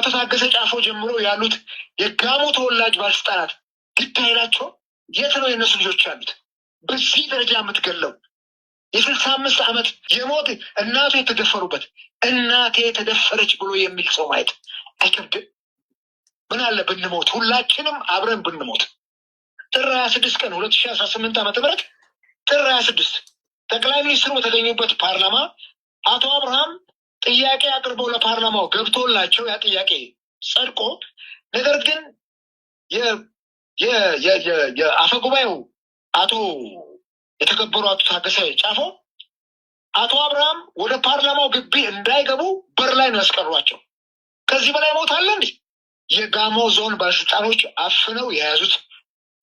ከአቶ ታገሰ ጫፎ ጀምሮ ያሉት የጋሞ ተወላጅ ባለስልጣናት ግድ አይላቸው? የት ነው የእነሱ ልጆች ያሉት? በዚህ ደረጃ የምትገለው የ65 ዓመት የሞት እናቱ የተደፈሩበት እናቴ የተደፈረች ብሎ የሚል ሰው ማየት አይከብድም? ምን አለ ብንሞት፣ ሁላችንም አብረን ብንሞት። ጥር 26 ቀን 2018 ዓመተ ምህረት፣ ጥር 26 ጠቅላይ ሚኒስትሩ በተገኙበት ፓርላማ አቶ አብርሃም ጥያቄ አቅርበው ለፓርላማው ገብቶላቸው ያ ጥያቄ ጸድቆ፣ ነገር ግን የአፈ ጉባኤው አቶ የተከበሩ አቶ ታገሰ ጫፎ አቶ አብርሃም ወደ ፓርላማው ግቢ እንዳይገቡ በር ላይ ነው ያስቀሯቸው። ከዚህ በላይ ሞት አለ እንዴ? የጋሞ ዞን ባለስልጣኖች አፍነው የያዙት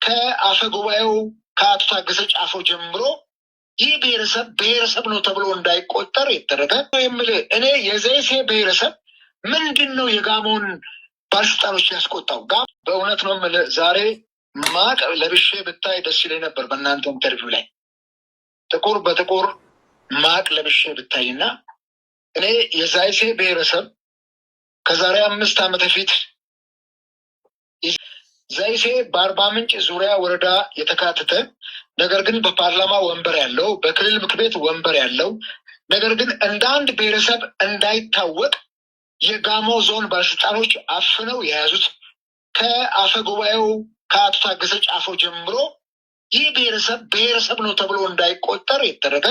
ከአፈ ጉባኤው ከአቶ ታገሰ ጫፎ ጀምሮ ይህ ብሔረሰብ ብሔረሰብ ነው ተብሎ እንዳይቆጠር የተደረገ የምልህ እኔ የዘይሴ ብሔረሰብ ምንድን ነው የጋሞን ባለስልጣኖች ያስቆጣው? በእውነት ነው የምልህ፣ ዛሬ ማቅ ለብሼ ብታይ ደስ ይለኝ ነበር። በእናንተ interview ላይ ጥቁር በጥቁር ማቅ ለብሼ ብታይና እኔ የዛይሴ ብሔረሰብ ከዛሬ 5 ዓመት በፊት ዘይሴ በአርባ ምንጭ ዙሪያ ወረዳ የተካተተ፣ ነገር ግን በፓርላማ ወንበር ያለው፣ በክልል ምክር ቤት ወንበር ያለው፣ ነገር ግን እንደ አንድ ብሔረሰብ እንዳይታወቅ የጋሞ ዞን ባለስልጣኖች አፍነው የያዙት ከአፈ ጉባኤው ከአቶ ታገሰ ጫፎ ጀምሮ ይህ ብሔረሰብ ብሔረሰብ ነው ተብሎ እንዳይቆጠር የተደረገ፣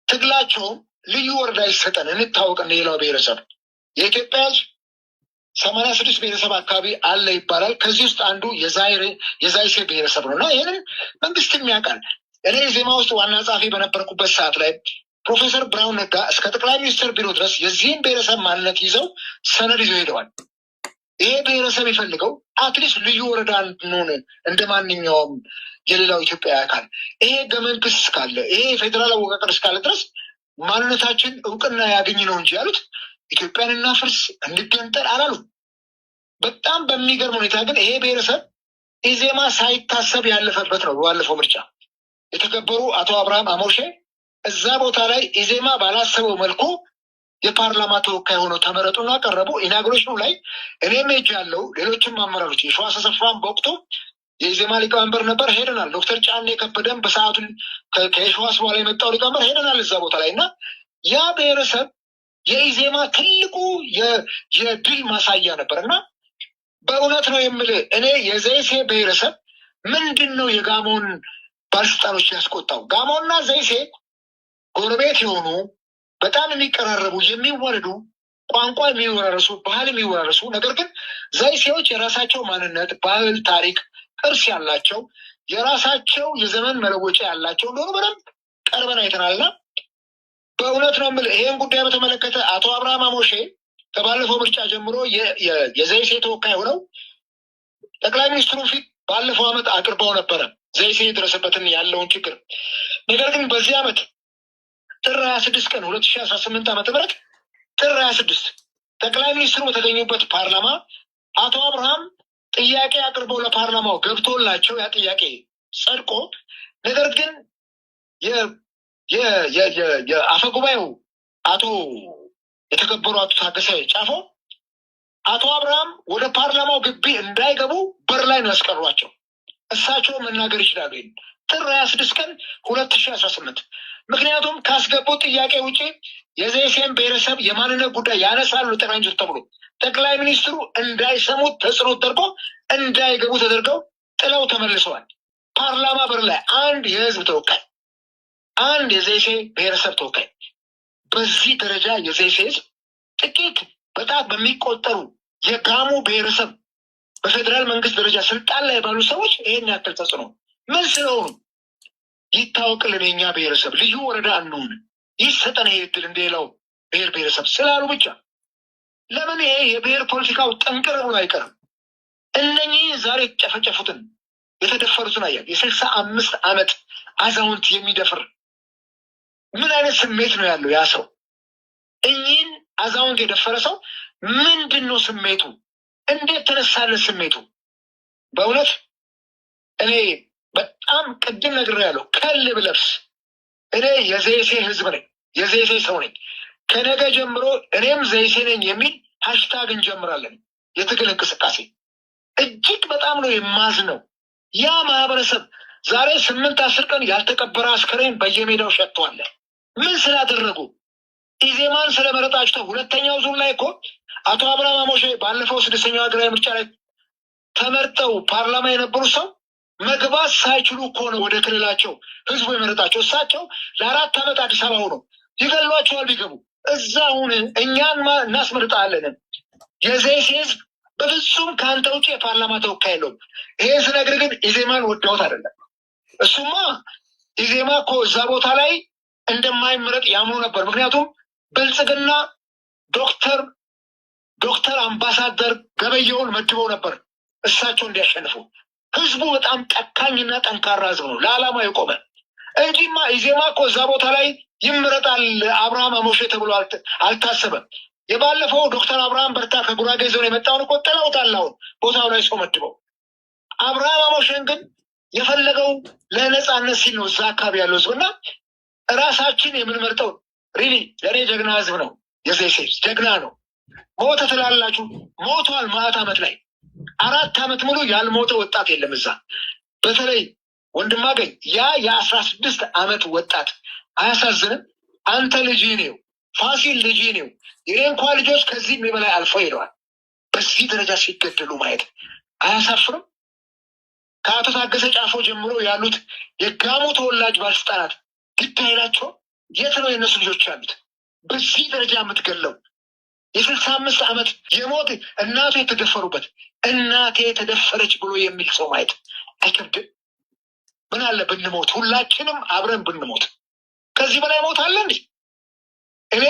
ትግላቸውም ልዩ ወረዳ ይሰጠን፣ እንታወቅ እንደሌላው ብሔረሰብ። የኢትዮጵያ ሕዝብ 86 ብሔረሰብ አካባቢ አለ ይባላል። ከዚህ ውስጥ አንዱ የዛይሴ ብሔረሰብ ነው እና ይህንን መንግስትም ያውቃል። እኔ ዜማ ውስጥ ዋና ጸሐፊ በነበርኩበት ሰዓት ላይ ፕሮፌሰር ብርሃኑ ነጋ እስከ ጠቅላይ ሚኒስትር ቢሮ ድረስ የዚህን ብሔረሰብ ማንነት ይዘው ሰነድ ይዘው ሄደዋል። ይሄ ብሔረሰብ የፈልገው at least ልዩ ወረዳ እንድንሆን እንደ ማንኛውም የሌላው ኢትዮጵያ አካል፣ ይሄ ህገ መንግስት እስካለ፣ ይሄ የፌዴራል አወቃቀር እስካለ ድረስ ማንነታችን እውቅና ያገኝ ነው እንጂ ያሉት ኢትዮጵያን እናፍርስ፣ እንገንጠል አላሉ። በጣም በሚገርም ሁኔታ ግን ይሄ ብሔረሰብ ኢዜማ ሳይታሰብ ያለፈበት ነው። ባለፈው ምርጫ የተከበሩ አቶ አብርሃም አሞሼ እዛ ቦታ ላይ ኢዜማ ባላሰበው መልኩ የፓርላማ ተወካይ ሆነው ተመረጡና ቀረቡ። Inauguration ኑ ላይ እኔም ሄጃለሁ፣ ሌሎችም አመራሮች፣ የሸዋስ አሰፋም በወቅቱ የኢዜማ ሊቀመንበር ነበር፣ ሄደናል። ዶክተር ጫኔ ከበደም በሰዓቱ ከየሸዋስ በኋላ የመጣው ሊቀመንበር፣ ሄደናል እዛ ቦታ ላይ። እና ያ ብሔረሰብ የኢዜማ ትልቁ የድል ማሳያ ነበር። እና በእውነት ነው የምልህ፣ እኔ የዘይሴ ብሔረሰብ ምንድን ነው የጋሞን ባለስልጣኖች ያስቆጣው? ጋሞና ዘይሴ ጎረቤት የሆኑ፣ በጣም የሚቀራረቡ፣ የሚዋደዱ፣ ቋንቋ የሚወራረሱ፣ ባህል የሚወራረሱ፣ ነገር ግን ዘይሴዎች የራሳቸው ማንነት፣ ባህል፣ ታሪክ፣ ቅርስ ያላቸው፣ የራሳቸው የዘመን መለወጫ ያላቸው እንደሆኑ በደንብ ቀርበን አይተናልና በእውነት ነው የምልህ፣ ይሄን ጉዳይ በተመለከተ አቶ አብርሃም አሞሼ ከባለፈው ምርጫ ጀምሮ የዘይሴ ተወካይ ሆነው ጠቅላይ ሚኒስትሩ ፊት ባለፈው ዓመት አቅርበው ነበረ ዘይሴ የደረሰበትን ያለውን ችግር። ነገር ግን በዚህ ዓመት ጥር 26 ቀን 2018 ዓመተ ምህረት፣ ጥር 26 ጠቅላይ ሚኒስትሩ በተገኙበት ፓርላማ አቶ አብርሃም ጥያቄ አቅርበው ለፓርላማው ገብቶላቸው ያ ጥያቄ ጸድቆ፣ ነገር ግን የአፈ ጉባኤው አቶ የተከበሩ አቶ ታገሰ ጫፎ አቶ አብርሃም ወደ ፓርላማው ግቢ እንዳይገቡ በር ላይ ነው ያስቀሯቸው። እሳቸው መናገር ይችላሉ። ይሄን ጥር 26 ቀን 2018፣ ምክንያቱም ካስገቡት ጥያቄ ውጪ የዘይሴን ብሔረሰብ የማንነት ጉዳይ ያነሳሉ ጠቅላይ ሚኒስትሩ ተብሎ ጠቅላይ ሚኒስትሩ እንዳይሰሙት ተጽዕኖ ተደርጎ እንዳይገቡ ተደርገው ጥለው ተመልሰዋል። ፓርላማ በር ላይ አንድ የህዝብ ተወካይ፣ አንድ የዘይሴ ብሔረሰብ ተወካይ፣ በዚህ ደረጃ የዘይሴ ህዝብ ጥቂት በጣት በሚቆጠሩ የጋሞ ብሔረሰብ በፌዴራል መንግስት ደረጃ ስልጣን ላይ ባሉ ሰዎች ይሄን ያክል ተጽዕኖ ምን ስለሆኑ፣ ይታወቅልን፣ የኛ ብሔረሰብ ልዩ ወረዳ እንሁን፣ ይሰጠን ይሄ እድል እንደሌላው ብሔር ብሔረሰብ ስላሉ ብቻ ለምን ይሄ የብሔር ፖለቲካው ጠንቅር ብሎ አይቀርም? እነኚህ ዛሬ የተጨፈጨፉትን፣ የተደፈሩትን አያ የ65 ዓመት አዛውንት የሚደፍር ምን አይነት ስሜት ነው ያለው ያ ሰው? እኚህን አዛውንት የደፈረ ሰው ምንድን ነው ስሜቱ? እንዴት ተነሳለት ስሜቱ? በእውነት እኔ በጣም ቅድም ነግሬያለሁ። ከል ብለብስ እኔ የዘይሴ ህዝብ ነኝ፣ የዘይሴ ሰው ነኝ። ከነገ ጀምሮ እኔም ዘይሴ ነኝ የሚል hashtag እንጀምራለን። የትግል እንቅስቃሴ እጅግ በጣም ነው የማዝነው። ያ ማህበረሰብ ዛሬ 8 10 ቀን ያልተቀበረ አስከሬን በየሜዳው ሸጥቷል። ምን ስላደረጉ? ኢዜማን ስለመረጣችሁ። ሁለተኛው ዙር ላይ እኮ አቶ አብርሃም አሞሼ ባለፈው ስድስተኛው ሀገራዊ ምርጫ ላይ ተመርጠው ፓርላማ የነበሩ ሰው መግባት ሳይችሉ እኮ ነው ወደ ክልላቸው ህዝቡ የመረጣቸው። እሳቸው ለ4 ዓመት አዲስ አበባ ሆነው ይገሏቸዋል ቢገቡ። እዛ አሁን እኛን እናስመርጣለን። የዘይሴ ህዝብ በፍጹም ከአንተ ውጭ የፓርላማ ተወካይ የለውም። ይሄን ስነግር ግን ኢዜማን ወደውት አይደለም። እሱማ ኢዜማ እኮ እዛ ቦታ ላይ እንደማይመረጥ ያምኑ ነበር። ምክንያቱም ብልጽግና ዶክተር አምባሳደር ገበየውን መድበው ነበር እሳቸው እንዲያሸንፉ። ህዝቡ በጣም ጨካኝና ጠንካራ ህዝብ ነው፣ ለዓላማ የቆመ እንጂማ ኢዜማ እኮ እዛ ቦታ ላይ ይምረጣል አብርሃም አሞሼ ተብሎ አልታሰበም። የባለፈው ዶክተር አብርሃም በርታ ከጉራጌ ዞን የመጣውን እኮ ጥለውታል። አሁን ቦታው ላይ ሰው መድበው አብርሃም አሞሼን ግን የፈለገው ለነፃነት ሲል ነው እዛ አካባቢ ያለው ህዝብ። እና እራሳችን የምንመርጠው really ለእኔ ጀግና ህዝብ ነው። የዘይሴ ጀግና ነው። ሞተ ትላላችሁ፣ ሞቷል። ማዕት ዓመት ላይ 4 ዓመት ሙሉ ያልሞተ ወጣት የለም እዛ። በተለይ ወንድማገኝ ያ የ16 ዓመት ወጣት አያሳዝንም? አንተ ልጅ ነው፣ ፋሲል ልጅ ነው። የኔ እንኳ ልጆች ከዚህ በላይ አልፈው ሄደዋል። በዚህ ደረጃ ሲገደሉ ማየት አያሳፍርም? ከአቶ ታገሰ ጫፎ ጀምሮ ያሉት የጋሞ ተወላጅ ባለስልጣናት ግድ አይላቸው? የት ነው የእነሱ ልጆች ያሉት? በዚህ ደረጃ የምትገለው የ65 ዓመት የሞት እናቱ የተደፈሩበት እናቴ የተደፈረች ብሎ የሚል ሰው ማየት አይከብድም? ምን አለ ብንሞት፣ ሁላችንም አብረን ብንሞት። ከዚህ በላይ ሞት አለ እንዴ? እኔ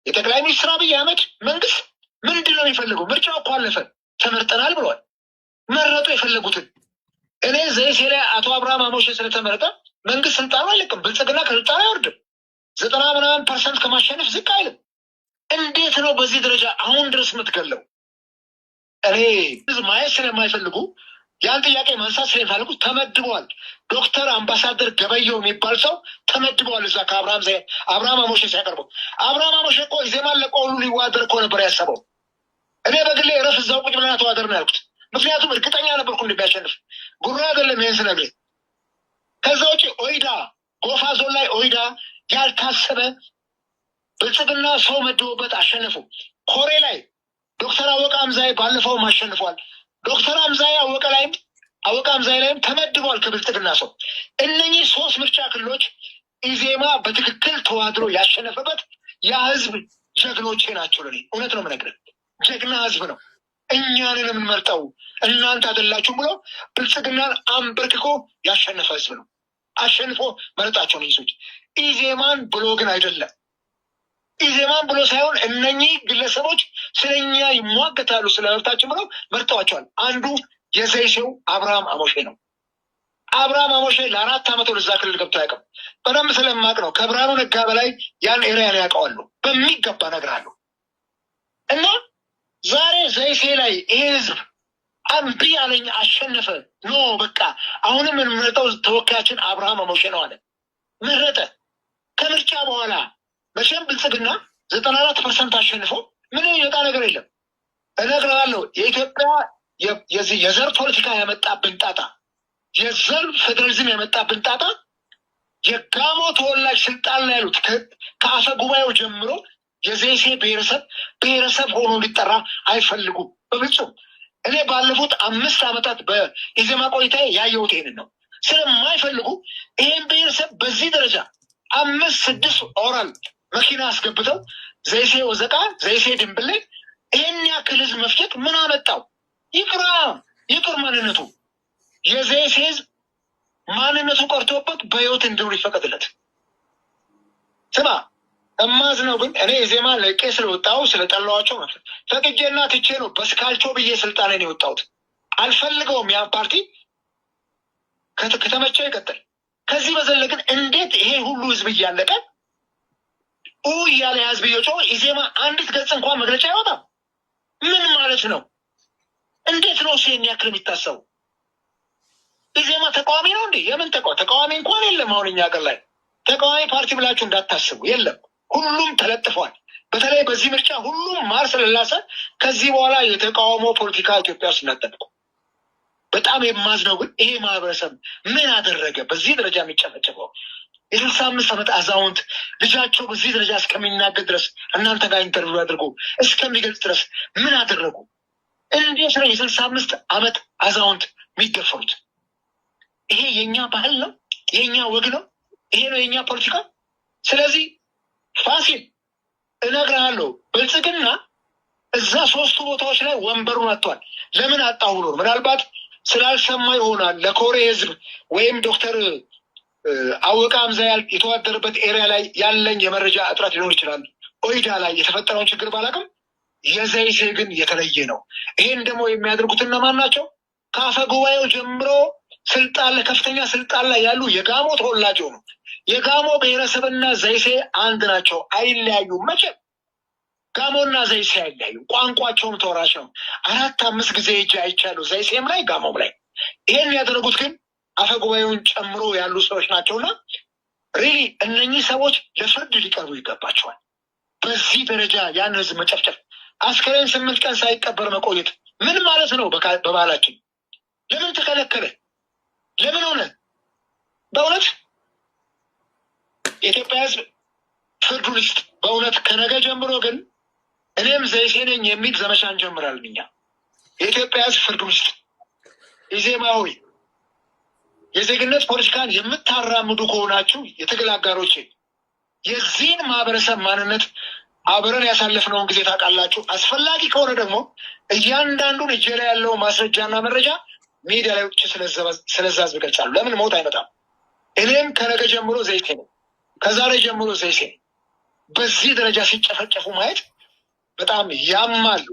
የጠቅላይ ሚኒስትር አብይ አህመድ መንግስት ምንድን ነው የሚፈልገው? ምርጫው እኮ አለፈ፣ ተመርጠናል ብለዋል። መረጡ የፈለጉትን። እኔ ዘይሴ ላይ አቶ አብርሃም አሞሼ ስለተመረጠ መንግስት ስልጣኑ አይለቅም። ብልጽግና ከስልጣኑ አይወርድም። 90 ምናምን percent ከማሸነፍ ዝቅ አይልም። እንዴት ነው በዚህ ደረጃ አሁን ድረስ የምትገለው? እኔ ማየት ስለማይፈልጉ ያን ጥያቄ ማንሳት ስለሚፈልጉ ተመድበዋል። ዶክተር አምባሳደር ገበየው የሚባል ሰው ተመድበዋል እዛ ከአብርሃም አብርሃም አሞሼ ሲያቀርበው። አብርሃም አሞሼ እኮ ኢዜማን ለቆ ሁሉ ሊዋደር እኮ ነበር ያሰበው። እኔ በግሌ እረፍ እዛው ቁጭ ብለና ተዋደር ነው ያልኩት። ምክንያቱም እርግጠኛ ነበርኩ እንደሚያሸንፍ። ጉራ አይደለም ይሄን ስነግርህ። ከዛ ውጭ ኦይዳ ጎፋ ዞን ላይ ኦይዳ ያልታሰበ ብልጽግና ሰው መድቦበት አሸነፉ። ኮሬ ላይ ዶክተር አወቀ አምዛዬ ባለፈውም አሸንፏል። ዶክተር አምዛዬ አወቀ ላይም አወቀ አምዛዬ ላይም ተመድቧል ከብልጽግና ሰው። እነኚህ 3 ምርጫ ክልሎች ኢዜማ በትክክል ተዋድሮ ያሸነፈበት ያ ህዝብ ጀግኖቼ ናቸው። ለኔ እውነት ነው የምነግርህ፣ ጀግና ህዝብ ነው። እኛንን የምንመርጠው እናንተ አይደላችሁም ብሎ ብልጽግናን አንበርክኮ ያሸነፈ ህዝብ ነው። አሸንፎ መረጣቸው ነው ሰዎች። ኢዜማን ብሎ ግን አይደለም። ኢዜማን ብሎ ሳይሆን እነኚህ ግለሰቦች ስለኛ ይሟገታሉ ስለመብታችን ብለው መርጠዋቸዋል። አንዱ የዘይሴው አብርሃም አሞሼ ነው። አብርሃም አሞሼ ለ4 ዓመት ወደዛ ክልል ገብቶ አያውቅም። በደንብ ስለማቅ ነው። ከብርሃኑ ነጋ በላይ ያን area ን ያውቀዋሉ በሚገባ እነግርሃለሁ። እና ዛሬ ዘይሴ ላይ ይሄ ህዝብ እምቢ አለኝ አሸነፈ። no በቃ አሁንም የምንመርጠው ተወካያችን አብርሃም አሞሼ ነው አለ። መረጠ። ከምርጫ በኋላ መቼም ብልጽግና 94% አሸንፎ ምንም ይወጣ ነገር የለም። እነግርሃለሁ የኢትዮጵያ የዚህ የዘር ፖለቲካ ያመጣብን ጣጣ፣ የዘር ፌደራሊዝም ያመጣብን ጣጣ የጋሞ ተወላጅ ስልጣን ላይ ያሉት ከአፈ ጉባኤው ጀምሮ የዘይሴ ብሔረሰብ ብሔረሰብ ሆኖ እንዲጠራ አይፈልጉም በፍጹም። እኔ ባለፉት 5 ዓመታት በኢዜማ ቆይታዬ ያየሁት ይሄንን ነው። ስለማይፈልጉ ይሄን ብሔረሰብ በዚህ ደረጃ 5 6 ኦራል መኪና አስገብተው ዘይሴ ወዘቃ ዘይሴ ድንብሌ ይሄን ያክል ህዝብ መፍጀት ምን አመጣው? ይቅራ ይቅር ማንነቱ የዘይሴ ህዝብ ማንነቱ ቀርቶበት በህይወት እንዲኖር ይፈቀድለት። ስማ እማዝነው ግን እኔ ኢዜማ ለቄ ስለወጣሁ ስለጠላኋቸው ነው። ፈቅጄና ትቼ ነው በስካልቾ ብዬ ስልጣኔን የወጣሁት። አልፈልገውም ያን ፓርቲ ከተመቸው ይቀጥል። ከዚህ በዘለ ግን እንዴት ይሄ ሁሉ ህዝብ እያለቀ ኡ እያለ ህዝብ እየጮኸ ኢዜማ አንዲት ገጽ እንኳን መግለጫ አይወጣም? ምን ማለት ነው? እንዴት ነው እሱ ይሄን ያክል የሚታሰበው? ኢዜማ ተቃዋሚ ነው እንዴ? የምን ተቃዋሚ እንኳን የለም። አሁን እኛ ሀገር ላይ ተቃዋሚ ፓርቲ ብላችሁ እንዳታስቡ የለም። ሁሉም ተለጥፏል። በተለይ በዚህ ምርጫ ሁሉም ማር ስለላሰ ከዚህ በኋላ የተቃውሞ ፖለቲካ ኢትዮጵያ ውስጥ እንዳጠብቁ። በጣም የማዝነው ግን ይሄ ማህበረሰብ ምን አደረገ? በዚህ ደረጃ የሚጨፈጨፈው የ65 ዓመት አዛውንት ልጃቸው በዚህ ደረጃ እስከሚናገር ድረስ፣ እናንተ ጋር interview አድርጎ እስከሚገልጽ ድረስ ምን አደረጉ? እንዴት ነው የ65 ዓመት አዛውንት የሚደፈሩት? ይሄ የእኛ ባህል ነው? የእኛ ወግ ነው? ይሄ ነው የእኛ ፖለቲካ? ስለዚህ ፋሲል፣ እነግርሃለሁ፣ ብልጽግና እዛ ሶስቱ ቦታዎች ላይ ወንበሩን አጥቷል። ለምን አጣሁ ብሎ ምናልባት ስላልሰማ ይሆናል። ለኮሬ ህዝብ ወይም ዶክተር አወቀ አምዛ የተዋደረበት area ላይ ያለኝ የመረጃ እጥረት ሊኖር ይችላል። ኦይዳ ላይ የተፈጠረውን ችግር ባላቅም የዘይሴ ግን የተለየ ነው። ይሄን ደግሞ የሚያደርጉት እነማን ናቸው? ከአፈ ጉባኤው ጀምሮ ስልጣን ላይ፣ ከፍተኛ ስልጣን ላይ ያሉ የጋሞ ተወላጅ ነው። የጋሞ ብሔረሰብና ዘይሴ አንድ ናቸው፣ አይለያዩም። መቼም ጋሞና ዘይሴ አይለያዩም። ቋንቋቸውም ተወራሽ ነው። አራት አምስት ጊዜ ሄጄ አይቻለሁ፣ ዘይሴም ላይ ጋሞም ላይ። ይሄን ያደረጉት ግን አፈ ጉባኤውን ጨምሮ ያሉ ሰዎች ናቸውና really እነኚህ ሰዎች ለፍርድ ሊቀርቡ ይገባቸዋል። በዚህ ደረጃ ያን ህዝብ መጨፍጨፍ፣ አስከሬን 8 ቀን ሳይቀበር መቆየት ምን ማለት ነው? በባህላችን ለምን ተከለከለ? ለምን ሆነ? በእውነት የኢትዮጵያ ህዝብ ፍርዱን ይስጥ። በእውነት ከነገ ጀምሮ ግን እኔም ዘይሴ ነኝ የሚል ዘመቻ እንጀምራለን። እኛ የኢትዮጵያ ህዝብ ፍርዱን ይስጥ። ኢዜማ ሆይ፣ የዜግነት ፖለቲካን የምታራምዱ ከሆናችሁ የትግል አጋሮቼ፣ የዚህን ማህበረሰብ ማንነት አብረን ያሳለፍነውን ጊዜ ታውቃላችሁ። አስፈላጊ ከሆነ ደግሞ እያንዳንዱን እጄ ላይ ያለው ማስረጃና መረጃ ሚዲያ ላይ ውጭ ስለዛ ህዝብ እገልጻለሁ። ለምን ሞት አይመጣም? እኔም ከነገ ጀምሮ ዘይሴ ነኝ፣ ከዛሬ ጀምሮ ዘይሴ ነኝ። በዚህ ደረጃ ሲጨፈጨፉ ማየት በጣም ያማል።